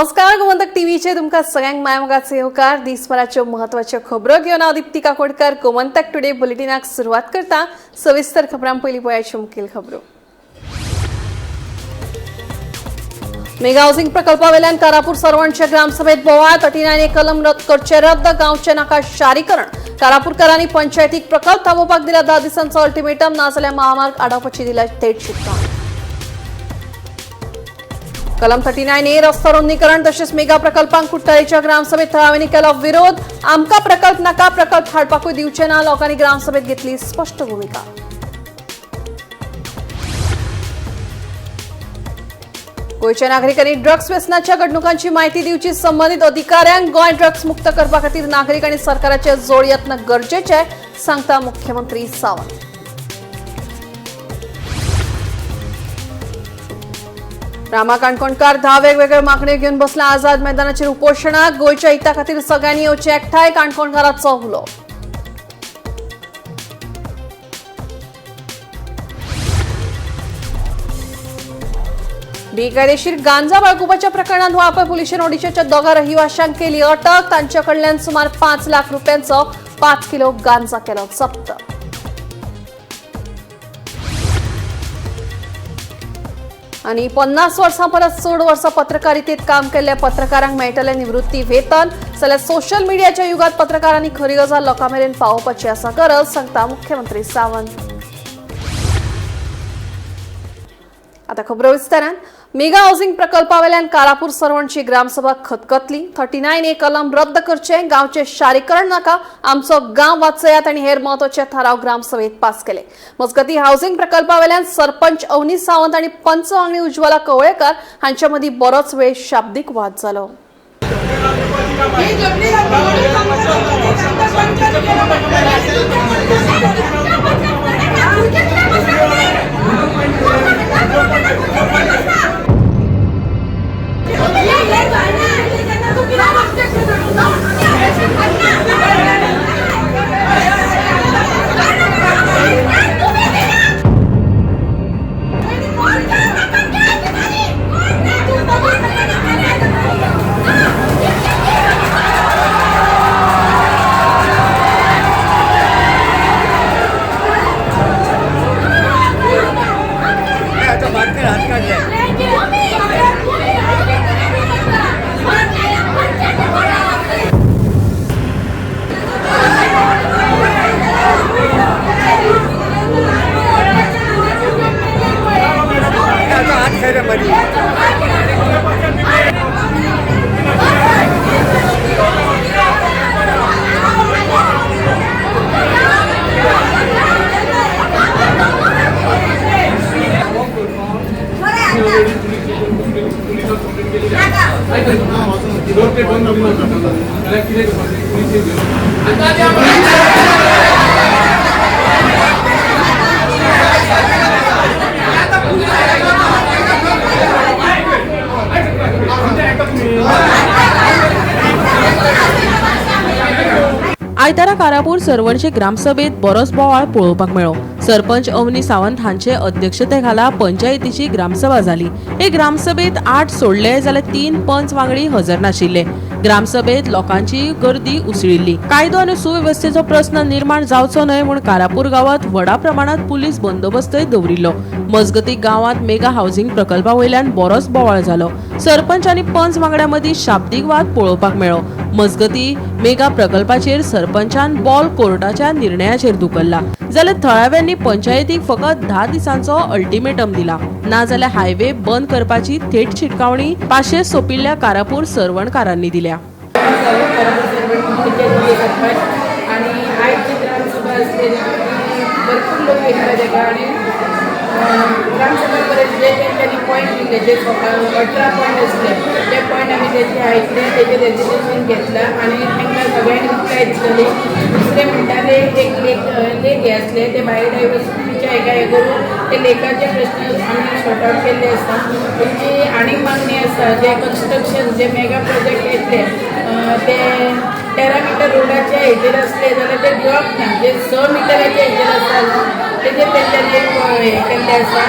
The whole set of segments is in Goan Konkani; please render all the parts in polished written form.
नमस्कार, गोमंतक टीव्हीचे तुमकां सगळ्यांक मायमोगाचे येवकार. दिसभराच्यो म्हत्वाच्यो खबरो घेवन हांव दीप्ती काकोडकर गोमंतक टुडे बुलेटिनाक सुरवात करता. सविस्तर खबरां पयलीं पळयाच्यो मुखेल खबरो. मेगा हाऊसिंग प्रकल्पावेल्यान कारापूर सरवणच्या ग्रामसभेत बोवाळ. 39 कलम रद्द करचे रद्द, गांवचे नाका शारीकरण. कारापूरकरांनी पंचायतीक प्रकल्प थांबोवपाक दिला 10 दिसांचो अल्टिमेटम, नाजाल्यार महामार्ग आडावपाची दिल्या थेट शिटकावणी. कलम 39A रस्तो रुंदीकरण तशेंच मेगा प्रकल्पांक कुठ्ठाळेच्या ग्रामसभेत थळाव्यांनी केलो विरोध. आमकां प्रकल्प नाका, प्रकल्प हाडपाकूय दिवचे ना. लोकांनी ग्रामसभेत घेतली स्पश्ट भूमिका. गोंयच्या नागरिकांनी ड्रग्स व्यसनाच्या घडणुकांची माहिती दिवची. संबंधित अधिकाऱ्यांक गोंय ड्रग्स मुक्त करपा खातीर नागरीक आनी सरकाराचे जोड यत्न गरजेचे, सांगता मुख्यमंत्री सावंत. रामा काणकोणकार 10 वेगवेगळ्यो मागण्यो घेवन बसला आझाद मैदानाचेर उपोशणाक. गोंयच्या हिता खातीर सगळ्यांनी येवचें एकठांय, काणकोणकाराचो उलो. बेकायदेशीर गांजा बाळगुपाच्या प्रकरणात वाळपय पुलिशेन ओडिशाच्या 2 रहिवाशांक केली अटक. तांच्या कडल्यान सुमार 5 लाख रुपयांचो 5 किलो गांजा केलो जप्त. आनी 50 वर्सां परस चड वर्सां पत्रकारितेत काम केल्ल्या पत्रकारांक मेळटलें निवृत्ती वेतन. जाल्यार सोशल मिडियाच्या युगात पत्रकारांनी खरी गजाल लोकां मेरेन पावोवपाची आसा गरज, सांगता मुख्यमंत्री सावंत. आता खबरो विस्तारान. मेगा हाऊसिंग प्रकल्पावेल्यान कारापूर सरवणची ग्रामसभा खतखतली. 39A कलम रद्द करचे, गांवचे शारीकरण नाका, आमचो गांव वाचयात आनी हेर म्हत्वाचे थाराव ग्रामसभेत पास केले. मजगती हाऊसिंग प्रकल्पावेल्यान सरपंच अवनी सावंत आनी पंच वांगडी उज्ज्वला कवळेकर हांच्या मदीं बरोच वेळ शाब्दीक वाद जालो. आयतारा कारापूर सरवणचे ग्रामसभेत बरोच बोवाळ पळोवपाक मेळ्ळो. सरपंच अवनी सावंत हांचे अध्यक्षतेखाला पंचायतीची ग्रामसभा जाली. हे ग्रामसभेत 8 सोडले जाल्यार 3 पंच वांगडी हजर नाशिल्ले. ग्रामसभेत लोकांची गर्दी उसळिल्ली. कायदो आनी सुवेवस्थेचो प्रस्न निर्माण जावचो न्हय म्हूण कारापूर गांवांत व्हडा प्रमाणात पुलीस बंदोबस्तय दवरिल्लो. मजगती गांवांत मेगा हाऊसिंग प्रकल्पा वयल्यान बरोच बोवाळ जालो. सरपंच आनी पंच वांगड्या मदीं शाब्दीक वाद पळोवपाक मेळ्ळो. मजगती मेगा प्रकल्पाचेर सरपंचान बॉल कोर्टाच्या निर्णयाचेर धुकल्ला. जाल्यार थळाव्यांनी पंचायतीक फकत 10 दिसांचो अल्टिमेटम दिला, नाजाल्यार हायवे बंद करपाची थेट शिटकावणी पाशे सोंपिल्ल्या कारापूर सरवणकारांनी दिल्या. आणि आयची ग्रामसभा असते भरपूर लोक येतले तेका आणि ग्रामसभा परत जे तेंच्यांनी पॉयंट दिले, जे 18 पॉयंट असले ते पॉयंट आमी तेजे आयकले, तेजे रेजोल्युशन घेतला आणि तांकां सगळ्यांनी रिप्लाय दितली. दुसरें म्हणटा ते एक लेक लेक हे असले ते बायोडायवर्सिटीच्या हेका हे करून ते लेकाचे प्रश्न आमी सॉर्ट आवट केल्ले आसा. तेंची आनीक मागणी आसा, जे कन्स्ट्रक्शन जे मेगा प्रोजेक्ट येतले ते 13 मिटर रोडाच्या हेजेर असले जाल्यार ते दिवप ना, जे 6 मिटराच्या हेजेर आसा तेजेर तेंच्यांनी एक हे केल्लें आसा.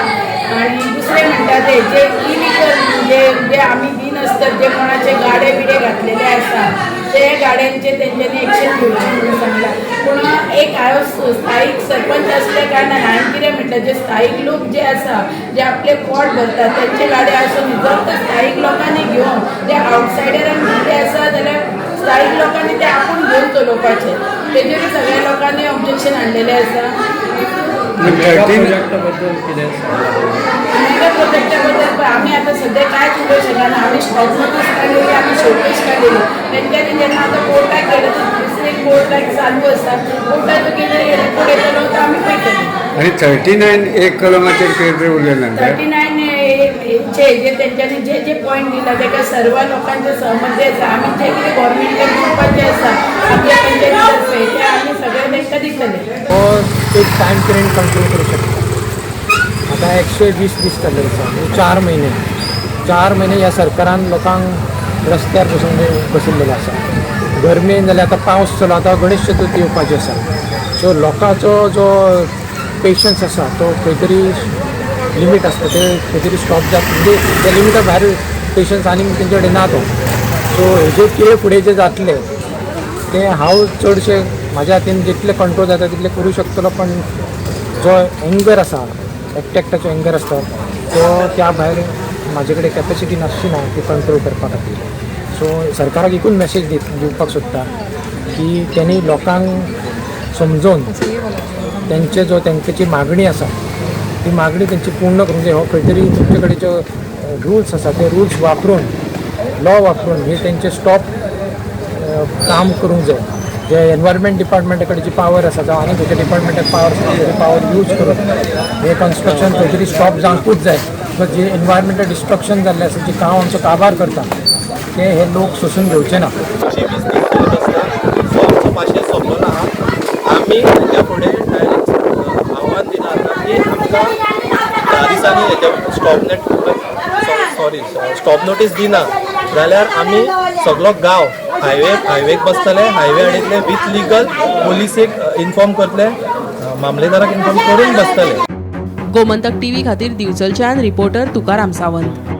आणि दुसरें म्हणटा ते जे इलिगल जे जे आमी दिना आसतात जे कोणाचे गाडे बिडे घातलेले आसा ते गाड्यांचे तेंच्यांनी एक्शन घेवची म्हणून सांगला. पूण एक हांव स्थायीक सरपंच आसल्या कारणान हांवें कितें म्हटलें, जे स्थायीक लोक जे आसा जे आपले पोट भरतात तेंचे गाडे आसून जर तर स्थायीक लोकांनी घेवन जे आवटसायडरांक दिल्ले आसा जाल्यार स्थायीक लोकांनी ते आपूण घेवन चलोवपाचे, तेजेरूय सगळ्या लोकांनी ऑब्जेक्शन हाडलेलें आसा. प्रोजेक्टा बद्दल कितें मेगा प्रोजेक्टा बद्दल आमी आतां सद्या कांयच उलोवंक शकना. आमी स्टॉप नोटीस काडलेली, आमी शोकेस काडलेली, तेंच्यांनी जेन्ना आतां कोर्टाक गेले, दुसरे कोर्टाक चालू आसा, कोर्टाचो कितें रिपोर्ट येतलो तो आमी पळयतले. आणि 39 एक कलमाचेर कितें तरी उरलें ना. 39 चे जे तेंच्यांनी जे जे पॉयंट दिला तेका सर्व लोकांचे सहमती आसा. आमी जे कितें गव्हर्मेंटाक दिवपाचें आसा आपल्या पंचायती तर्फे ते आमी सगळें तेंकां दितले. हो एक टायम पिरियड कंट्रोल करूं शकता. आतां 120 दीस जाल्ले आसा, म्हणजे 4 म्हयने. 4 म्हयने ह्या सरकारान लोकांक रस्त्यार बसून बसयल्लेले आसा. गरमेन जाल्यार आतां पावस चलो, आतां गणेश चतुर्थी येवपाची आसा. सो लोकांचो जो पेशन्स आसा तो खंय तरी लिमीट आसता, ते खंय तरी स्टॉप जाता, म्हणजे त्या लिमिटा भायर पेशन्स आनीक तेंचे कडेन ना तो. सो हेजे कितें फुडें जें जातलें तें हांव चडशें म्हाज्या हातीन जितलें कंट्रोल जाता तितलें करूं शकतलो, पण जो एंगर आसा, एकट्या एकट्याचो एंगर आसता तो त्या भायर म्हाजे कडेन कॅपेसिटी नासची ना ती कंट्रोल करपा खातीर. सो सरकाराक एकूच मॅसेज दिवपाक सोदता की तेणी लोकांक समजोवन तेंचे जो तेंची मागणी आसा ती मागणी तेंची पूर्ण करूंक जाय. हो खंय तरी तुमचे कडेन जो रुल्स आसा ते रुल्स वापरून, लॉ वापरून हे तेंचे स्टॉप काम करूंक जाय. जे एनवायरमेंट डिपार्टमेंटा कडेन जी पावर आसा जावं आनी खंयच्या डिपार्टमेंटाक पावर आसा तेजी पावर यूज करून हे कन्स्ट्रक्शन खंय तरी स्टॉप जावंकूच जाय. Because जे एनवायरमेंटल डिस्ट्रक्शन जाल्लें आसा, जे गांव आमचो काबार करता, ते हे लोक सोंसून घेवचे ना. 20 दीस चलत आसता. सो आमचो पाशेंस सोंपलो आहा. आमी हेच्या फुडें डायरेक्ट आव्हान दिलां आतां की आमकां 10 दिसांनी हेच्या stop net sorry stop notice दिना जाल्यार आमी सगलो गांव हायवेक बसतले, हायवे हाडितले विथ लिगल, पोलिसेक इन्फॉर्म करतले, मामलेदाराक इन्फॉर्म करून बसतले. गोमंतक टीव्ही खातीर दिवचलच्यान रिपोर्टर तुकाराम सावंत.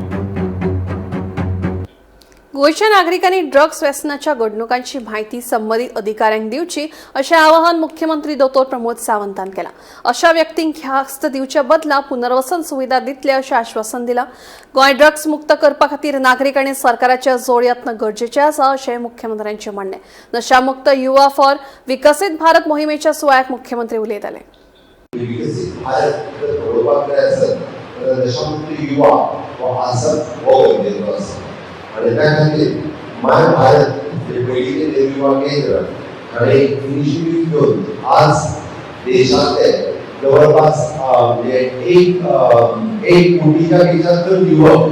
गोंयच्या नागरिकांनी ड्रग्स व्यसनाच्या घडणुकांची माहिती संबंदीत अधिकाऱ्यांक दिवची अशें आवाहन मुख्यमंत्री दोतोर प्रमोद सावंतान केलां. अशा व्यक्तींक ख्यास्त दिवच्या बदला पुनर्वसन सुविधा दितले अशें आश्वासन दिलां. गोंय ड्रग्स मुक्त करपा खातीर नागरिकांनी सरकाराचे जोड यत्न गरजेचे आसा अशें मुख्यमंत्र्यांचें म्हणणें. नशामुक्त युवा फॉर विकसीत भारत मोहिमेच्या सुवाळ्याक मुख्यमंत्री उलयताले. विकसीत भारत जर घडोवपाक जाय आसत जाल्यार नशामुक्त युवा हो आसप हो गरजेचो आसा आनी त्या खातीर माय भारत हे पयलींचें नेहरू युवा केंद्र हाणें इनिशिएटीव घेवन आज देशांतले जवळपास म्हणजे 1 कोटीच्या पेक्षा चड युवक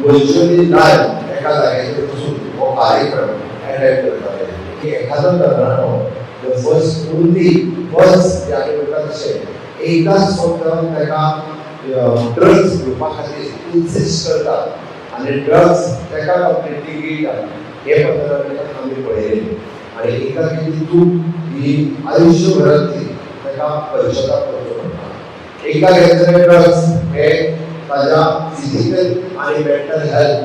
वर्च्युअली लायव्ह एका जाग्याचेर बसून हो कार्यक्रम अटेंड करताले की एखादो तरणाटो the first only first जे आमी म्हणटा तशें एकदांच फक्त ताका ड्रग्स घेवपा खातीर इन्सिस्ट करतात आनी ड्रग्स ताका कंप्लिटली गिळटा, हे पद्दतीन आमी पळयलें आनी एकदां केल्ली चूक ही आयुश्यभरांतली ताका पश्चाताप करचो पडटा. एकदां घेतलेले ड्रग्स हे ताज्या फिजिकल आनी मेंटल हेल्थ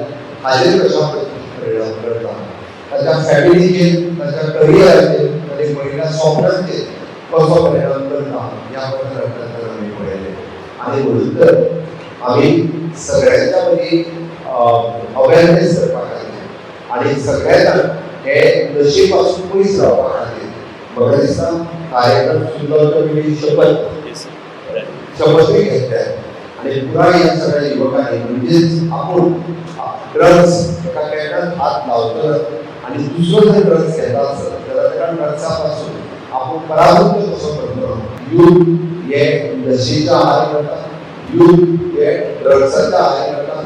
हाजेर कशा पद्दतीन परिणाम करता, ताच्या फॅमिलीचेर, ताच्या करियराचेर आनी महिला स्वप्नांचेर कसो परिणाम करता, ह्या पत्रांतल्यान आमी पळयलें. आनी म्हणून तर आमी सगळ्यांच्या मदीं अवेरनेस करपा खातीर आनी सगळे जाण हे नशे पासून पयस रावपा खातीर म्हाका दिसता कार्यक्रम सुद्दां पयलीं शपथूय घेतल्या आनी पुराय ह्या सगळ्या युवकांनी म्हणजेच आपूण ड्रग्स ताका केन्नाच हात लावचो ना आनी दुसरो जर ड्रग्स घेता आसत जाल्यार ताका ड्रग्सा पासून आपूण परावृत्त कसो करतलो. युथ हे नशेच्या आहारी करता, युथ हे ड्रग्साच्या आहारी करता.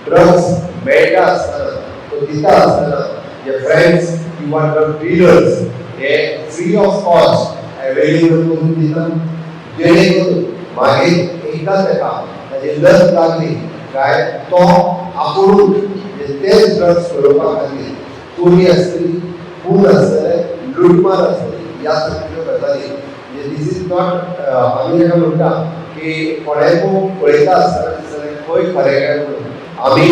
ड्रग्स मेळटा आसतना, तो दिता आसतना जे फ्रेंड्स किंवा ड्रग डिलर्स हे फ्री ऑफ कॉस्ट अवेलेबल करून दिता, जेणे करून मागीर एकदां ताका ताजी लत लागली काय तो आपुणूच म्हणजे तेच ड्रग्स मेळोवपा खातीर चोरी आसतली, खून आसतले, लुटमार आसतली, ह्या सारक्यो गजाली. म्हणजे this is not, आमी ताका म्हणटा की कोणाकूय पळयता आसतना दिसतलें खंय खरें काय म्हणून. आमी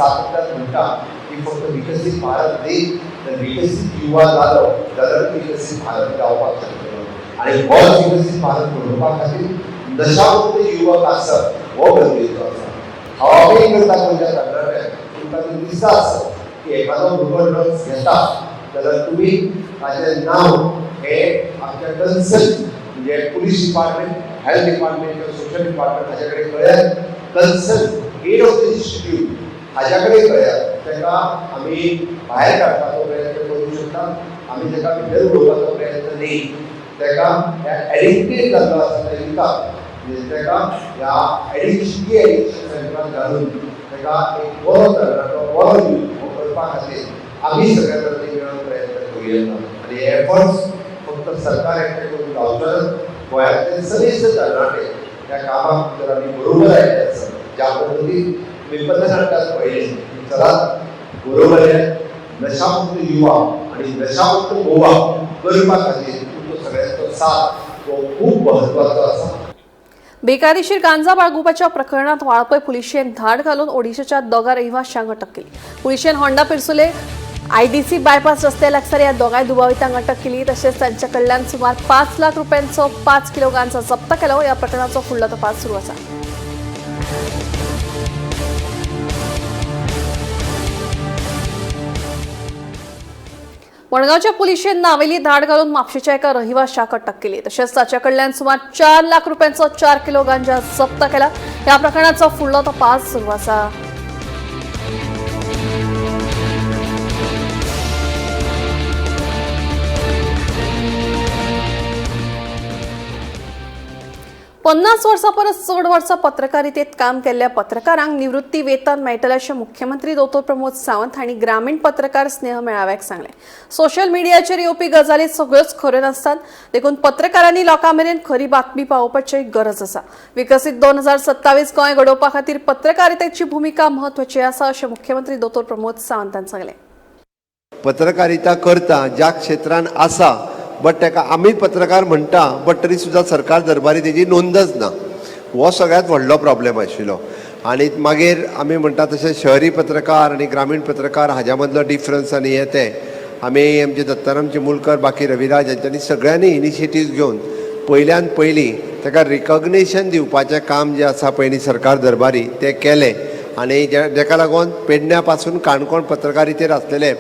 सातत्यान म्हणटा की फक्त विकसीत भारत न्ही तर विकसीत युवा जालो जाल्यार विकसीत भारत जावपाक शकतलो आनी होच विकसीत भारत घडोवपा खातीर नशामुक्त युवक आसप हो गरजेचो आसा. हांव करता गोंयच्या तरणाट्यांक तुमकां जर दिसता आसत की एखादो भुरगो ड्रग्स घेता जाल्यार तुमी ताचें नांव हें आमच्या कन्सर्न म्हणजे पुलीस डिपार्टमेंट, हेल्थ डिपार्टमेंट किंवा सोशल डिपार्टमेंट हाज्या कडेन कळयात, concern head of the institute हाज्या कडेन कळयात. ताका आमी भायर काडपाचो प्रयत्न करूंक शकता, आमी ताका भितर उडोवपाचो प्रयत्न न्ही. ताका ह्या एडिक्टेड जाल्लो आसा ताका म्हणजे ताका ह्या एडिक्शन एडिक्शन सेंटरान घालून ताका एक बरो तरणाटो, बरो यूथ हो करपा खातीर आमी सगळ्या जाणांनी मेळून प्रयत्न करूया. आनी हे एफर्ट्स फक्त सरकार एकटें करून जावचो ना, गोंयांतले सगळे तरणाटे ह्या कामाक जर आमी बरोबर आयले आसत, ज्या पद्दतीन तुमी पथनाट्यात पळयलें की चलात बरोबर येयात, नशामुक्त युवा आनी नशामुक्त गोवा करपा खातीर तुमचो सगळ्यांचो साथ हो खूब म्हत्वाचो आसा. बेकायदेशीर गांजा बाळगुपाच्या प्रकरणात वाळपय पुलिशेन धाड घालून ओडिशाच्या दोगा रहिवाशांक अटक केली. पुलिशेन होंडा पिरसुले आयडीसी बायपास रस्त्या लागसार ह्या दोगांय दुबावितांक अटक केली. तशेंच तांच्या कडल्यान सुमार 5 लाख रुपयांचो 5 किलो गांजा जप्त केलो. ह्या प्रकरणाचो फुडलो तपास सुरू आसा. मडगांवच्या पुलिशेन नावेली धाड घालून म्हापशेच्या एका रहिवाशाक अटक केली. तशेंच ताच्या कडल्यान सुमार 4 लाख रुपयांचो 4 किलो गांजा जप्त केला. ह्या प्रकरणाचो फुडलो तपास सुरू आसा. पन्नास वर्सां परस चड वर्सां पत्रकारितेत काम केल्ल्या पत्रकारांक निवृत्ती वेतन मेळटलें अशें मुख्यमंत्री दोतोर प्रमोद सावंत हांणी ग्रामीण पत्रकार स्नेह मेळाव्याक सांगलें. सोशल मिडियाचेर येवपी गजाली सगळ्योच खऱ्यो नासतात, देखून पत्रकारांनी लोकां मेरेन खरी बातमी पावोवपाची गरज आसा. विकसीत 2027 गोंय घडोवपा खातीर पत्रकारितेची भुमिका म्हत्वाची आसा अशें मुख्यमंत्री दोतोर प्रमोद सावंत हांणी सांगलें. पत्रकारिता करता ज्या क्षेत्रान आसा बट ताका आमी पत्रकार म्हणटा बट तरी सुद्दां सरकार दरबारी तेजी नोंदच ना, हो सगळ्यांत व्हडलो प्रॉब्लेम आशिल्लो. आनी मागीर आमी म्हणटा तशें शहरी पत्रकार आनी ग्रामीण पत्रकार हाज्या मदलो डिफरन्स आनी हे ते आमी आमचे दत्ताराम चिमुलकर, बाकी रविराज हांच्यांनी सगळ्यांनी इनिशिएटीव घेवन पयल्यान पयलीं ताका रिकॉग्निशन दिवपाचें काम जें आसा पयलीं सरकार दरबारी तें केलें. आनी जेका लागून पेडण्या पासून काणकोण पत्रकारितेर आसलेले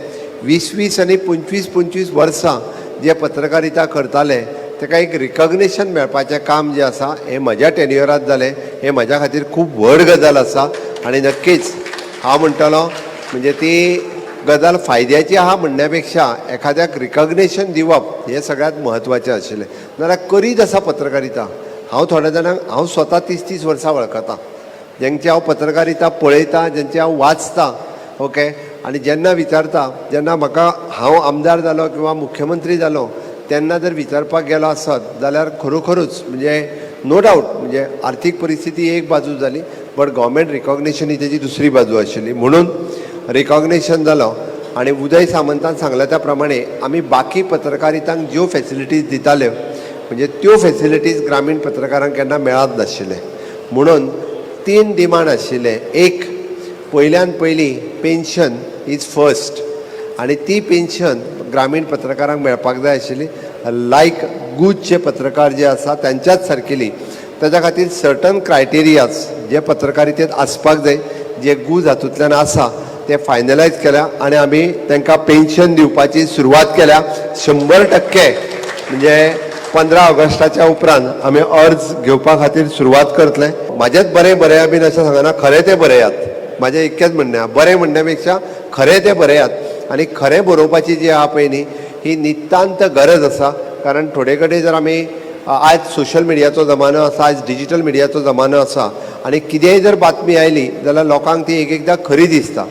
20-20 आनी 25-25 वर्सां जे पत्रकारिता करताले ताका एक रिकॉग्निशन मेळपाचें काम जें आसा हें म्हज्या टेन्युअरांत जालें. हें म्हज्या खातीर खूब व्हड गजाल आसा आनी नक्कीच हांव म्हणटलो म्हणजे ती गजाल फायद्याची आहा म्हणण्या पेक्षा एखाद्याक रिकॉग्निशन दिवप हें सगळ्यांत म्हत्वाचें आशिल्लें. नाजाल्यार करीत आसा पत्रकारिता, हांव थोड्या जाणांक हांव स्वता 30-30 वर्सां वळखता, जेंची हांव पत्रकारिता पळयतां, जेंची हांव वाचतां, ओके. आनी जेन्ना विचारता, जेन्ना म्हाका हांव आमदार जालो किंवा मुख्यमंत्री जालो तेन्ना जर विचारपाक गेलो आसत जाल्यार खरोखरूच म्हणजे नो डावट म्हणजे आर्थीक परिस्थिती एक बाजू जाली बट गव्हर्मेंट रिकॉग्निशन ही तेजी दुसरी बाजू आशिल्ली. म्हणून रिकॉग्निशन जालो आनी उदय सामंतान सांगला त्या प्रमाणे आमी बाकी पत्रकारितांक ज्यो फेसिलिटीज दिताल्यो म्हणजे त्यो फेसिलिटीज ग्रामीण पत्रकारांक केन्ना मेळत नाशिल्ले. म्हणून 3 डिमांड आशिल्ले. एक, पयल्यान पयलीं पेन्शन is first आनी ती पेन्शन ग्रामीण पत्रकारांक मेळपाक जाय आशिल्ली. लायक गुजचे पत्रकार जे आसा त्यांच्याच सारकेली, ताच्या खातीर सर्टन क्रायटेरियाज जे पत्रकारितेंत आसपाक जाय, जे गुज हातूंतल्यान आसा ते फायनलायज केल्या आनी आमी तांकां पेन्शन दिवपाची सुरवात केल्या. 100% म्हणजे 15 ऑगस्टाच्या उपरांत आमी अर्ज घेवपा खातीर सुरवात करतले. म्हाजेंच बरें बरया बीन अशें सांगना, खरें तें बरयात. म्हाजें इतकेंच म्हणणें आहा, बरें म्हणण्या पेक्षा खरें तें बरयात. आनी खरें बरोवपाची जी आहा पळय न्ही ही नितांत गरज आसा. कारण थोडे कडेन जर आमी आयज सोशल मिडियाचो जमानो आसा, आयज डिजीटल मिडियाचो जमानो आसा आनी कितेंय जर बातमी आयली जाल्यार लोकांक ती एक एकदां खरी दिसता.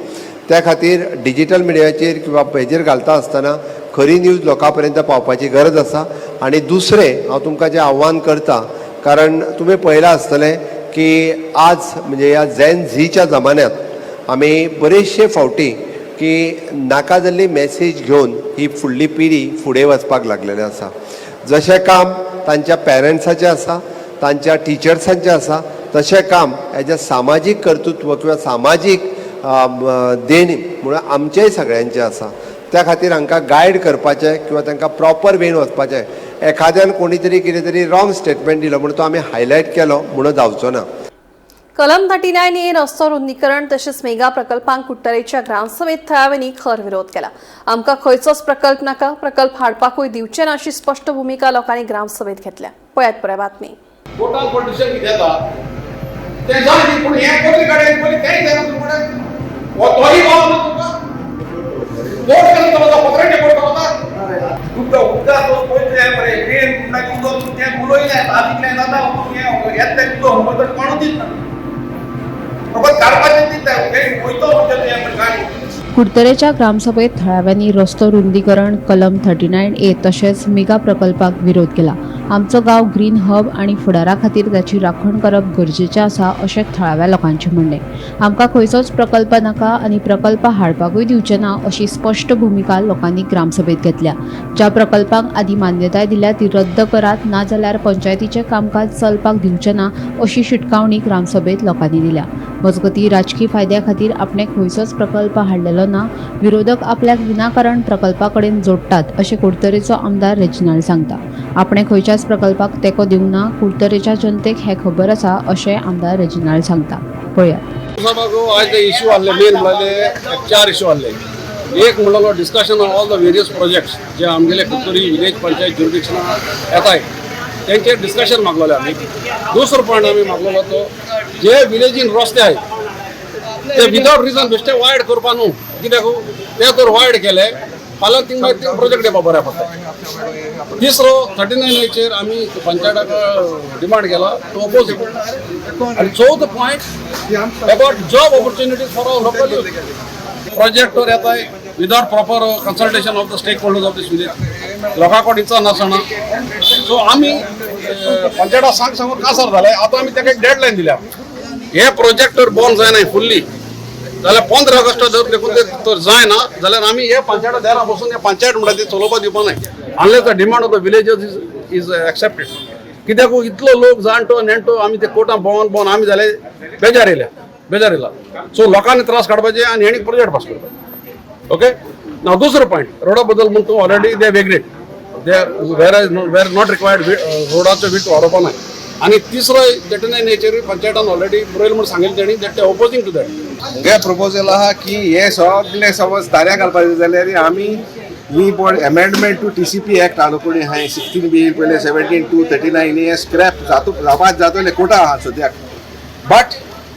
त्या खातीर डिजीटल मिडियाचेर किंवा हेजेर घालता आसतना खरी न्यूज लोकां पर्यंत पावपाची गरज आसा. आनी दुसरें हांव तुमकां जें आव्हान करता, कारण तुमी पळयलां आसतलें की आज म्हणजे ह्या झॅन झीच्या जमान्यांत आमी बरेचशे फावटी की नाका जाल्ली मॅसेज घेवन ही फुडली पिढी फुडें वचपाक लागलेली आसा. जशें काम तांच्या पेरंट्साचें आसा, तांच्या टिचर्सांचें आसा, तशें काम एज अ सामाजीक कर्तृत्व किंवा सामाजीक देणी म्हणून आमचेय सगळ्यांचें आसा. त्या खातीर हांकां गायड करपाचें किंवा तांकां प्रॉपर वेन वचपाचें. एखाद्यान कोणी तरी कितें तरी रॉंग स्टेटमेंट दिलो म्हणून तो आमी हायलायट केलो म्हणून जावचो ना. कलम 39 ए रस्तो रुंदीकरण तशेंच मेगा प्रकल्पांक कुडटरेच्या ग्रामसभेत थळाव्यांनी खर विरोध केला. आमकां खंयचोच प्रकल्प नाका, प्रकल्प हाडपाकूय दिवचे ना अशी स्पश्ट भुमिका लोकांनी ग्रामसभेत घेतल्या. पळयात पुराय बातमी. कोर्टान पॉलिटिशियन कितें येता तें जाय, पूण हें पयलीं काडे पयलीं तेंय जायना तुमकडे, तोय पावना तुमकां. कोर्ट कसो चलता, पत्रांचे कोर्ट चलता. तुमकां उदकाचो पयलीं हें मरे मेन म्हणटा तुमचो तें उलयलें तातूंतलें जाता हें येतलें तुजो होमवर्क कोणूच दितना फकत काडपाचें दिता वयतो म्हणजे हें काय. कुडतरेच्या ग्रामसभेत थळाव्यांनी रस्तो रुंदीकरण, कलम 39A तशेंच मेगा प्रकल्पाक विरोध केला. आमचो गांव ग्रीन हब आनी फुडारा खातीर ताची राखण करप गरजेचें आसा अशें थळाव्या लोकांचें म्हणणें. आमकां खंयचोच प्रकल्प नाका आनी प्रकल्प हाडपाकूय दिवचे ना अशी स्पश्ट भुमिका लोकांनी ग्रामसभेत घेतल्या. ज्या प्रकल्पांक आदीं मान्यताय दिल्या ती रद्द करात, नाजाल्यार पंचायतीचें कामकाज चलपाक दिवचें ना अशी शिटकावणी ग्रामसभेत लोकांनी दिल्या. मजगतीं राजकी फायद्या खातीर आपणें खंयचोच प्रकल्प हाडलेलो ना, विरोधक आपल्याक विनाकारण प्रकल्पा कडेन जोडटात अशें कुडतरेचो आमदार रेजिनाल्ड सांगता. आपणें खंयच्याच प्रकल्पाक तेंको दिवंक ना, कुडतरेच्या जनतेक हें खबर आसा अशें आमदार रेजिनाल्ड सांगता. पळयात. आयज इश्यू आहले मेन म्हणले चार इश्यू आहले. एक म्हणलो discussion on all the various projects जे आमगेले कुडतरी विलेज पंचायत ज्युरिडिक्शना येताय तेंचेर डिस्कशन मागलेलें आमी. दुसरो पॉयंट आमी मागलेलो तो जे विलेजीन रस्ते आहाय ते विदावट रिजन बेश्टे वायड करपा न्हू, कित्याक ते तर वायड केले फाल्यां थिंग मागीर थिंग प्रोजेक्ट येवपा बऱ्या पडटा. तिसरो 39 एचेर आमी पंचायताक डिमांड केला टू अपोज it. आनी चवथो point about job opportunities for our local youth. Project येताय without proper consultation of the stakeholders of this village, लोकां कडेन इत्सा नासना. सो आमी पंचायता सांग सांगून कासार जालें. आतां आमी ताका एक डेडलायन दिल्या, हे प्रोजेक्ट जर बंद जायना फुल्ली जाल्यार 15 ऑगस्ट जर देखून ते तर जायना जाल्यार आमी हे पंचायत दारा बसून हे पंचायत म्हणटा ती चलोवपा दिवपा नाय unless the demand of the villagers is accepted. कित्याक इतलो लोक जाणटो नेणटो आमी ते कोर्टान भोंवन भोंवन आमी जाले बेजार येयल्या, बेजार येयला. सो लोकांनी त्रास काडपाचे आनी हेणी प्रोजेक्ट पास करपाचे. ओके ना, दुसरो पॉयंट रोडा बद्दल म्हण तूं already they agreed they where where not required रोडाचो वीट वाडोवपा नाय. आनी तिसरो 39 एचेर पंचायतान ऑलरेडी बरयलें म्हूण सांगिल्लें तेणी that they opposing to that. म्हगे प्रपोजल आहा की हे सगळे समज ताऱ्या घालपाचे जाल्यार आमी ही पण amendment to TCP act हाडूं कोणी आहाय 16 बी पयले 17(2) 39 हे स्क्रॅप जातो जावपाक जातले कोटा आहा सद्याक. बट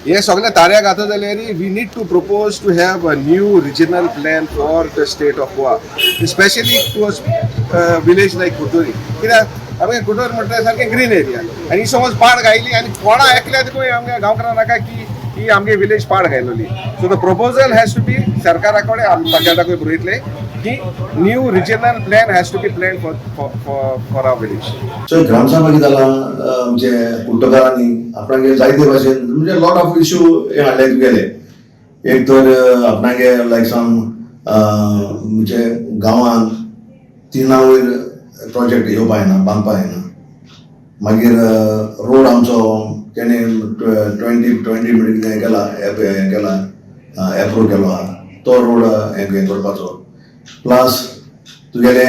हे सगळे ताऱ्या घाता जाल्यार we need to propose to have a new regional plan for the state of Goa, specially towards village like Curtorim. कित्याक आमगे कुडतरी म्हणटा सारकें ग्रीन एरिया आनी समज पाड घायली आनी कोणा एकल्या तुका आमगे गांवकारां नाका की ही आमगे विलेज पाड घायलोली. So the proposal has to be सरकारा कडेन आमी पंचायताकूय बरयतले की new regional plan has to be plan for our village. So gram sabha कितें जालां, आमचे कुडटकारांनी आपणागे जायते भाशेन म्हणजे लॉट ऑफ इश्यू हे हाडले तुगेले. एक तर आपणागे लायक सम म्हणजे गांवान तिना वयर प्रोजेक्ट येवपा येना, बांदपा येना. मागीर रोड आमचो तेणे 20 20 मिटर कितें केला, हें केला, एप्रूव केलो आहा तो रोड हें हें करपाचो. प्लस तुगेले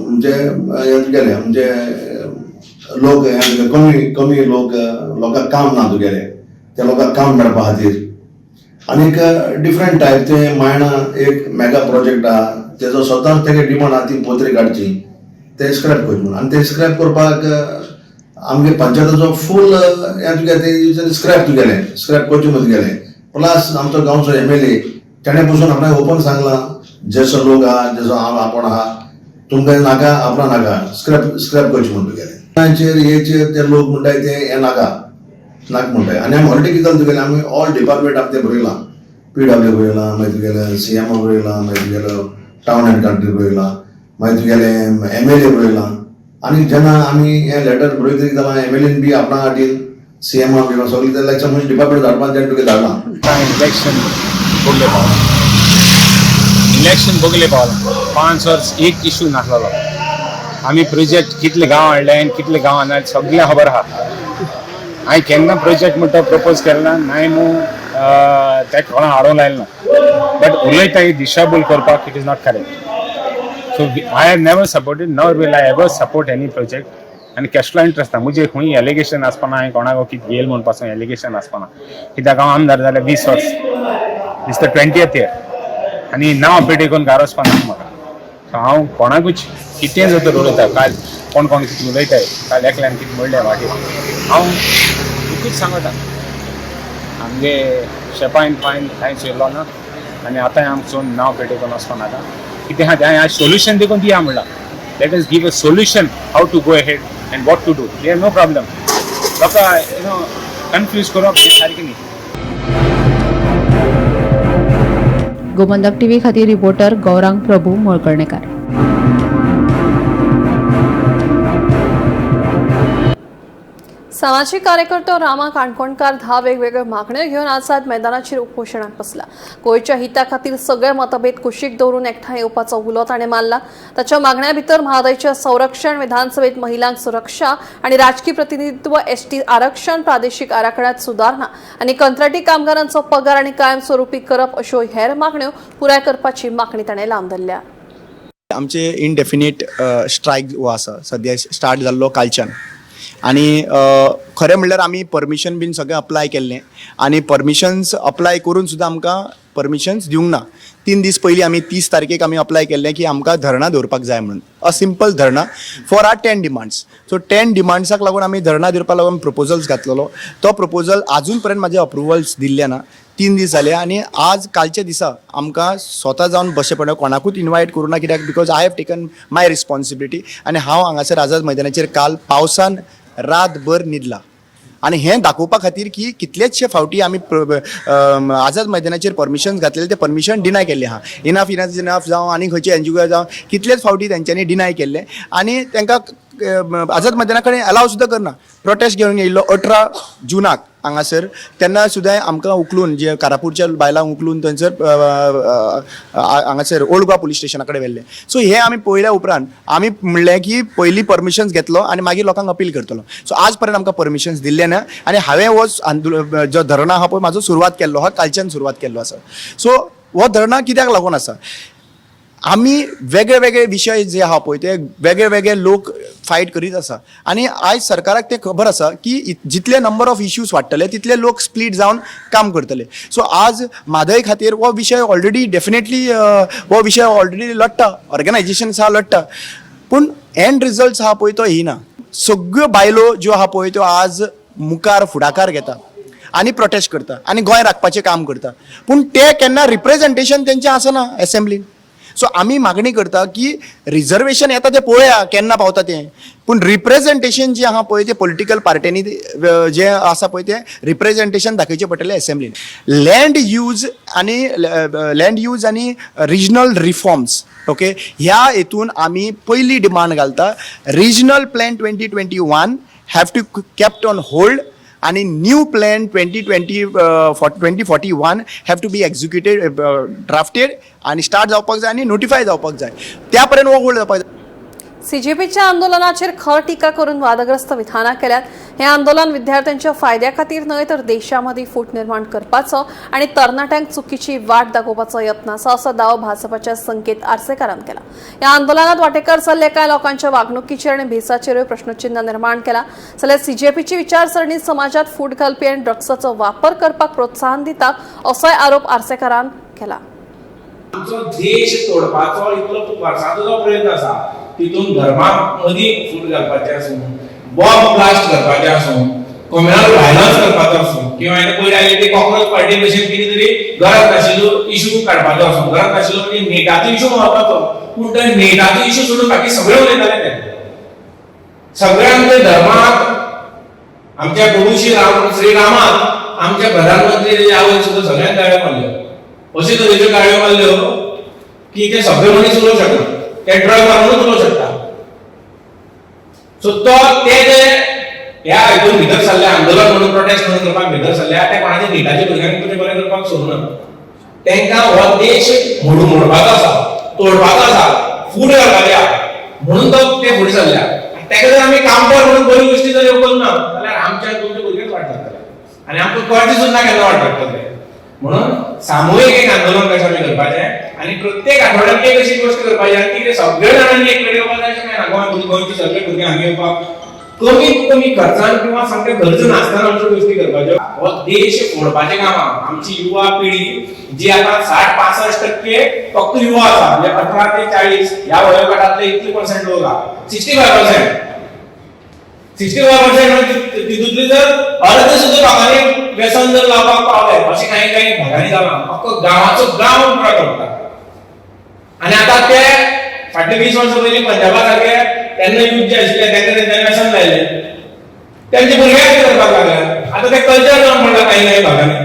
म्हणजे हें तुगेलें म्हणजे लोक हें कमी कमी लोक, लोकांक काम ना तुगेले, त्या लोकांक काम मेळपा खातीर. आनीक डिफरंट टायप ते मायणा एक मेगा प्रोजेक्ट आहा, तेजो स्वताच तेगे डिमांड आहा ती पत्री काडची, ते स्क्रॅप करची म्हणून. आनी ते स्क्रॅप करपाक आमगे पंचायताचो फूल हें तुगे ते स्क्रॅप तुगेलें स्क्रॅप करचें म्हण तुगेलें. प्लस आमचो गांवचो एमएलए तेणें पसून आपणाक ओपन सांगलां, जसो लोक आहा जसो हांव आपूण आहा तुमकां नाका आपणा नाका स्क्रॅप स्क्रॅप करचें म्हण तुगेलें. हेचेर हेचेर ते लोक म्हणटाय ते हें नाका नाका म्हणटाय. आनी आमी ऑलरेडी कितें जालें तुगेलें, आमी ऑल डिपार्टमेंट आमी तें बरयलां, पीडब्ल्यू बरयलां, मागीर तुगेलें सीएमओ बरयलां, मागीर तुगेलो टावन एंड कंट्री बरयलां, मागीर तुगेलें एमएलए बरयलां. आनी जेन्ना आमी हें लेटर बरयतरी कितें जालां, एमएलएन बी आपणा हाटीन सीएमा बी सगळें ते लायक समज डिपार्टमेंट धाडपाक तेणें तुगे धाडलां. इलेक्शन बगले पावला, इलेक्शन बगले पावला, 5 वर्स एक इशू नासलेलो. आमी प्रोजेक्ट कितले गांव हाडले आनी कितले गांवान हाडले सगळें खबर आहा. हांवें केन्ना प्रोजेक्ट म्हणटा प्रपोज केला नाय मू. ते कोणा हाडूंक लायलें ना, बट उलयता ही दिशाभूल करपाक it is not correct. So I have never supported, nor will I ever support any project. आनी कसलो इंट्रस्ट ना म्हजे, खंय एलिगेशन आसपाना, हांवें कोणाक कितें घेयल म्हूण पासून एलिगेशन आसपाना. कित्याक हांव आमदार जाल्यार 20 वर्स, दीस the 20th year, आनी नांव पेटी करून घार वचपाना म्हाका. सो हांव कोणाकूच कितें जर तर उलयता, काल कोण कोण कितें उलयताय, काल एकल्यान कितें म्हणलें वाटेर, हांव एकूच सांगता, आमगे शेपायन पायन कांयच येयलो ना आनी आतांय आमचो नांव पेटी करून वचपा नाका. कितें आहा तें हांवें सोल्युशन देखून दिया म्हणलां. Let us give a solution how to go ahead and what to do. There no problem. लोकां you know confuse करप हें सारकें न्ही. गोमंतक टीव्ही खातीर रिपोर्टर गौरांग प्रभू मळकर्णेकार. सामाजीक कार्यकर्तो रामा काणकोणकार 10 वेगवेगळ्यो मागण्यो घेवन आझाद मैदानाचेर उपोशणाक बसला. गोंयच्या हिता खातीर सगळे मतभेद कुशीक दवरून एकठांय येवपाचो उलो ताणें मारला. ताच्या मागण्या भितर म्हादयचें संरक्षण, विधानसभेत महिलांक सुरक्षा आनी राजकी प्रतिनिधित्व, एसटी आरक्षण, प्रादेशीक आराखड्यात सुदारणा आनी कंत्राटी कामगारांचो पगार आनी कायमस्वरूपी करप अश्यो हेर मागण्यो पुराय करपाची मागणी ताणें लावन धरल्या. आमचे इनडेफिनेट स्ट्रायक हो आसा सद्या स्टार्ट जाल्लो कालच्यान, आनी खरें म्हणल्यार आमी परमिशन बीन सगळें अप्लाय केल्लें आनी परमिशन्स अप्लाय करून सुद्दां आमकां परमिशन्स दिवंक ना. 3 दीस पयलीं आमी 30 तारखेक आमी अप्लाय केल्लें की आमकां धरणां दवरपाक जाय म्हणून, a simple dharna for our 10 demands. So 10 डिमांड्साक लागून आमी धरणां दवरपाक लागून प्रपोजल्स घातलेलो. तो प्रपोजल आजून पर्यंत म्हाजे अप्रुवल्स दिल्ले ना. 3 दीस जाले आनी आज कालच्या दिसा आमकां स्वता जावन बसचें पडलें, कोणाकूच इनवायट करूं ना, कित्याक because I have taken my responsibility. आनी हांव हांगासर आझाद मैदानाचेर काल पावसान रातभर न्हिदला आनी हें दाखोवपा खातीर की कितलेचशे फावटी आमी आझाद मैदानाचेर परमिशन घातलेले, ते परमिशन डिनाय केल्ले आहा. इनाफ इनाफ is enough जावं आनी खंयचे एनजीओ जावं, कितलेच फावटी तेंच्यांनी डिनाय केल्ले आनी तांकां आझाद मैदाना कडेन अलाव सुद्दां करना. प्रोटेस्ट घेवन येयल्लो 18 जुनाक हांगासर, तेन्ना सुद्दां आमकां उखलून जे कारापूरच्या बायलांक उखलून थंयसर हांगासर ओल्ड गोवा पुलीस स्टेशना कडेन व्हेल्ले. सो हे आमी पळयल्या उपरांत आमी म्हणलें की पयलीं परमिशन्स घेतलो आनी मागीर लोकांक अपील करतलो. सो आज पर्यंत आमकां परमिशन्स दिल्ले ना आनी हांवें हो आंदोलन जो धरणां आहा पळय म्हाजो सुरवात केल्लो आहा, कालच्यान सुरवात केल्लो आसा. सो हो धरणां कित्याक लागून आसा, आमी वेगळे वेगळे विशय जे आहा पळय ते वेगळे वेगळे लोक फायट करीत आसा आनी आयज सरकाराक तें खबर आसा की जितले नंबर ऑफ इश्यूज वाडटले तितले लोक स्प्लीट जावन काम करतले. सो आज म्हादय खातीर हो विशय ऑलरेडी डेफिनेटली हो विशय ऑलरेडी लडटा, ऑर्गनायजेशन्स आहा लडटा, पूण एंड रिजल्ट्स आहा पळय तो येना. सगळ्यो बायलो ज्यो आहा पळय त्यो आज मुखार फुडाकार घेता आनी प्रोटेस्ट करता आनी गोंय राखपाचें काम करता, पूण ते केन्ना रिप्रेजेंटेशन तेंचें आसना एसेंब्लीन. सो आमी मागणी करता की रिजर्वेशन येता तें पळोवया केन्ना पावता तें, पूण रिप्रेजेंटेशन जें आहा पळय तें पॉलिटिकल पार्ट्यांनी जें आसा पळय तें रिप्रेजेंटेशन दाखयचें पडटलें एसेंब्लीन. लँड यूज आनी लँड यूज आनी रिजनल रिफॉर्म्स, ओके, ह्या हेतून आमी पयली डिमांड घालता regional plan 2021 have to kept on hold आनी new plan 2041 have to be executed, drafted आनी स्टार्ट जावपाक जाय आनी नोटिफाय जावपाक जाय, त्या पर्यंत हो होल्ड जावपाक जाय. सीजेपीच्या आंदोलनाचेर खर टीका करून वादग्रस्त विधानां केल्यात. हे आंदोलन विद्यार्थ्यांच्या फायद्या खातीर न्हय तर देशामदीं फूट निर्माण करपाचो आनी तरणाट्यांक चुकीची वाट दाखोवपाचो यत्न आसा असो दावो भाजपाच्या संकेत आर्सेकारान केला. ह्या आंदोलनात वांटेकार जाल्ल्या कांय लोकांच्या वागणुकीचेर आनी भेसाचेरूय प्रश्नचिन्ह निर्माण केला. जाल्यार सीजेपीची विचारसरणी समाजात फूट घालपी आनी ड्रग्साचो वापर करपाक प्रोत्साहन दिता असोय आरोप आर्सेकारान केला. आमचो देश तोडपाचो इतलो वर्सांचो जो प्रयत्न आसा तितून धर्मा मदीं फूट घालपाचें आसूं, बॉम्ब ब्लास्ट करपाचें आसूं, कम्युनल व्हायलन्स करपाचो आसूं, किंवा पयलीं आयले ती कॉक्रोच पार्टी भशेन कितें तरी गरज नाशिल्लो इशू काडपाचो आसूं, गरज नाशिल्लो म्हणजे नेटाचो इशू म्हत्वाचो, पूण त्या नेटाचो इशू सोडून बाकी सगळे उलयताले. ते सगळे आमच्या धर्माक, आमच्या प्रभू श्री राम श्री रामाक, आमच्या प्रधानमंत्री आवय सुद्दां सगळ्यांक गाळ्यो मारल्यो, अशे तरेच्यो गाळ्यो मारल्यो की ते सगळे मनीस उलोवंक शकना, ते ड्रग मारूनच उलोवंक शकता. सो तो ते जे ह्या हितून भितर सरले, आंदोलन म्हणून प्रोटेस्ट म्हणून करपाक भितर सरल्या, ते कोणाच्या निटाच्या भुरग्यांक तुमी बरें करपाक सोदना. तांकां हो देश मोडपाचो आसा, तोडपाचो आसा, फूट घालपाची आसा, म्हणून तो ते फुडें सरल्या. ताका जर आमी काउंटर म्हणून बरी गोश्टी जर येवपाक ना जाल्यार आमच्या तुमच्या भुरग्यांक वाट लागतले आनी आमकां कळचें सुद्दां केन्ना वाट लागतले. म्हणून सामुहीक एक आंदोलन कशें आमी करपाचें आनी प्रत्येक आठवड्यात एक अशी गोश्ट करपाची आनी ती सगळे जाणांनी एक कडेन येवपाक जाय अशें कांय ना. गोंय गोंयचे सगळे भुरगे हांगा येवपाक कमीत कमी खर्चान किंवा सामकें खर्च नासतना आमच्यो गोश्टी करपाच्यो. हो देश फोडपाचें काम आहा. आमची युवा पिढी जी आता 60-65% फक्त युवा आसा, म्हणजे 18 ते 40 ह्या वयोगटातले इतले पर्सेंट लोक आहा, 65%. 65% तितूंतले जर अर्ध सुद्दां लोकांनी व्यसन जर लावपाक पावले अशें कांय कांय भागांनी जालां, फक्त गांवाचो गांव पुरा करता. आनी आतां ते फाटले 20 वर्सां पयलीं पंजाबा सारके तेन्ना यूथ जे आशिल्ले तांकां तेंच्यांनी व्यसन लायलें, तेंचे भुरग्यांक करपाक लागले. आतां ते कल्चर जावन पडला कांय कांय भागांनी.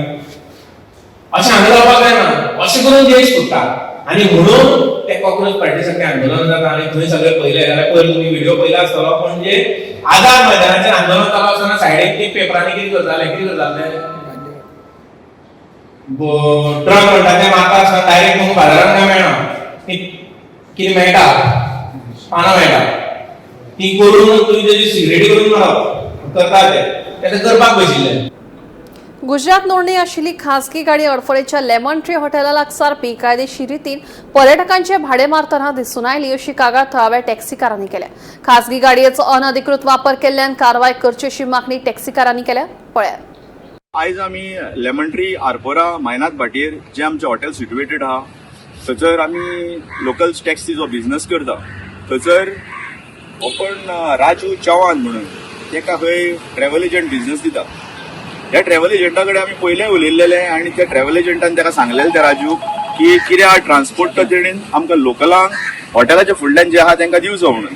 अशें हांगा जावपाक जायना, अशें करून देश फुट्टा. आनी म्हणून ते कॉक्रोच पार्टी सारकें आंदोलन जाता आनी थंय सगळे पयले जाल्यार पयर तुमी व्हिडिओ पयला आसतलो, पण जे आझाद मैदानाचेर आंदोलन चालू आसतना सायडीक ती पेपरांनी कितें करताले, कितें करताले, ड्रग म्हणटा ते मारता आसतना डायरेक्ट तुमकां बाजारांत काय मेळना, कितें मेळटा, पानां मेळटा, ती करून तुमी तेजी सिगरेटी करून मारप करता ते ते करपाक बशिल्ले. गुजरात नोंदणी आशिल्ली खासगी गाडी अडफळेच्या लेमन ट्री हॉटेला लागसार बेकायदेशीर रितीन पर्यटकांचे भाडे मारतना दिसून आयली अशी कागाळ थळाव्या टॅक्सीकारांनी केल्या. खासगी गाडयेचो अनधिकृत वापर केल्ल्यान कारवाय करची अशी मागणी टॅक्सीकारांनी केल्या. पळयात. आयज आमी लेमन ट्री आरपोरा मायनात भाटयेर जे आमचें हॉटेल सिट्युएटेड आहा थंयसर आमी लोकल टॅक्सी जो बिझनस करता थंयसर ओपन राजू चव्हाण म्हणून ताका खंय ट्रॅव्हल एजंट बिझनस दिता. ह्या ट्रॅव्हल एजंटा कडेन आमी पयलें उलयल्लेले आनी त्या ट्रॅव्हल एजंटान ताका सांगलेलें त्या राजूक की कितें आहा ट्रान्सपोर्ट तो तेणेन आमकां लोकलांक हॉटेलाच्या फुडल्यान जे आहा तांकां दिवचो म्हणून.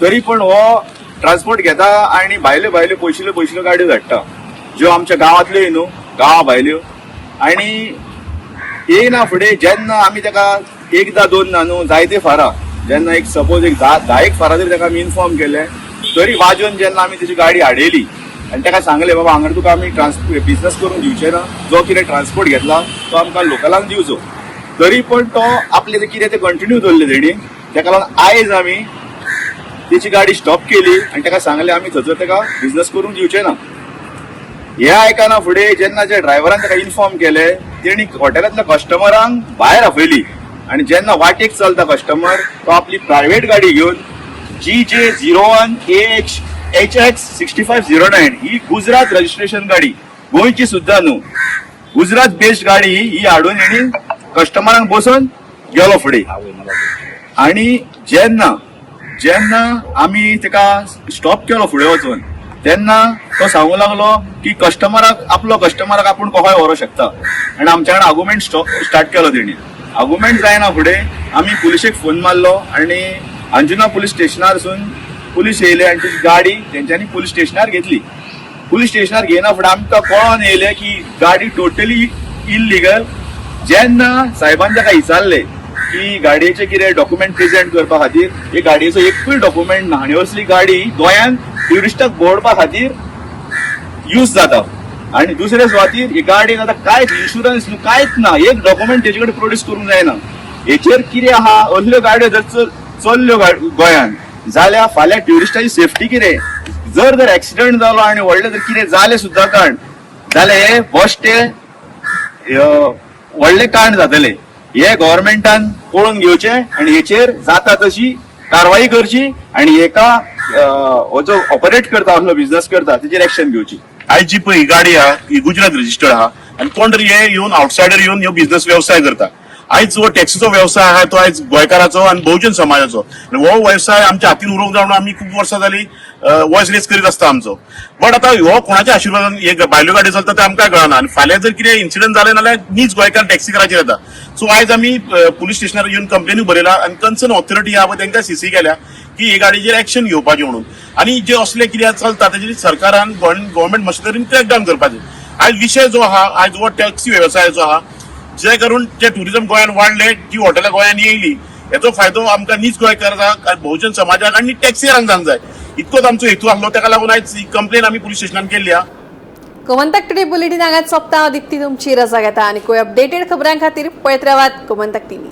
तरी पण हो ट्रान्सपोर्ट घेता आनी भायल्यो भायल्यो पयशिल्यो पयशिल्यो गाडयो धाडटा ज्यो आमच्या गांवांतल्यो न्हू गांवा भायल्यो. आनी येयना फुडें जेन्ना आमी ताका एकदां दोनदा न्हू जायते फारा जेन्ना एक सपोज एक धा एक फारा तरी ताका आमी इन्फॉर्म केलें तरी वाजोवन जेन्ना आमी तेजी गाडी हाडयली आनी ताका सांगलें बाबा हांगा तुका आमी बिझनस करूंक दिवचे ना, जो कितें ट्रान्सपोर्ट घेतला तो आमकां लोकलांक दिवचो, तरी पण तो आपले कितें तें कंटिन्यू दवरलें तेणी. ताका लागून आयज आमी तेची गाडी स्टॉप केली आनी ताका सांगलें आमी थंयसर ताका बिझनस करूंक दिवचे ना. हे आयकना फुडें जेन्ना जे ड्रायव्हरान ताका इन्फॉर्म केलें तेणी हॉटेलांतल्या कस्टमरांक भायर आपयली आनी जेन्ना वाटेक चलता कस्टमर तो आपली प्रायव्हेट गाडी घेवन GJ 01 AH HX 6509 ही गुजरात रजिस्ट्रेशन गाडी, गोंयची सुद्दां न्हू, गुजरात बेस्ड गाडी ही हाडून हेणी कस्टमरांक बसोवन गेलो फुडें. आनी जेन्ना जेन्ना आमी ताका स्टॉप केलो फुडें वचून तेन्ना तो सांगू लागलो की कस्टमराक आपलो कस्टमराक आपूण कोहाय व्हरूंक शकता आनी आमच्या कडेन आर्गुमेंट स्टार्ट केलो तेणी. आर्गुमेंट जायना फुडें आमी पुलिशेक फोन मारलो आनी अंजुना पुलीस स्टेशनार सून पुलीस येयले आनी ती गाडी तेंच्यांनी पुलीस स्टेशनार घेतली. पुलीस स्टेशनार घेयना फुडें आमकां कळोन येयलें की गाडी टोटली इल्लिगल. जेन्ना साहेबान ताका विचारलें की गाडयेचे कितें डॉक्युमेंट प्रेझेंट करपा खातीर, हे गाडयेचो एकूय डॉक्युमेंट ना आनी असली गाडी गोंयांत ट्युरिस्टाक भोंवडपा खातीर यूज जाता आनी दुसरे सुवातीर ही गाडयेक आतां कांयच इन्शुरन्स न्हू कांयच ना, एक डॉक्युमेंट तेजे कडेन प्रोड्यूस करूंक जायना. हेचेर कितें आहा असल्यो गाडयो जर चल्ल्यो गोंयांत जाल्यार फाल्यां ट्युरिस्टाची सेफ्टी कितें, जर जर एक्सिडंट जालो आनी व्हडलें जर कितें जालें सुद्दां कांड जाल्यार हे बश्टे व्हडलें कांड जातलें. हे गव्हर्मेंटान पळोवन घेवचें आनी हेचेर जाता तशी कारवाई करची आनी हेका हो जो ऑपरेट करता असलो बिझनस करता तेचेर एक्शन घेवची. आयज जी पळय ही गाडी आहा ही गुजरात रजिस्टर्ड आहा आनी कोण तरी हे येवन आउटसायडर येवन ह्यो बिझनस वेवसाय करता. आयज जो टॅक्सीचो वेवसाय आहा तो आयज गोंयकाराचो आनी बहुजन समाजाचो आनी हो वेवसाय आमच्या हातीन उरोंक जाय म्हणून आमी खूब वर्सां जाली वॉयस रेज करीत आसता आमचो. बट आतां हो कोणाच्या आशिर्वादान हे भायल्यो गाडयो चलता ते आमकां कळना आनी फाल्यां जर कितें इन्सिडंट जालें जाल्यार नीज गोंयकार टॅक्सीकाराचेर येता. सो आयज आमी पुलीस स्टेशनार येवन कंप्लेनूय बरयला आनी कन्सर्न ऑथॉरिटी आहा पळय तांकां सीसी केल्या की हे गाडयेचेर एक्शन घेवपाचें म्हणून. आनी जे असले कितें चलता तेजेर सरकारान गव्हर्मेंट मशिनरीन क्रॅकडावन करपाचें. आयज विशय जो आहा आयज हो टॅक्सी वेवसायाचो आहा जे करून जे टुरिझम गोंयांत वाडले, जी हॉटेलां गोंयांत येयली हेचो फायदो आमकां नीज गोंयकारांक, बहुजन समाजाक आनी टॅक्सीकारांक जावंक जाय इतकोच आमचो हेतू आसलो. ताका लागून आयज ही कंप्लेन आमी पुलीस स्टेशनान केल्ली आहा. गोमंतक टुडे बुलेटिन हांगाच सोंपता. दिप्ती तुमची रजा घेता आनी कोय अपडेटेड खबरां खातीर पळयत रावात गोमंतक टीव्ही.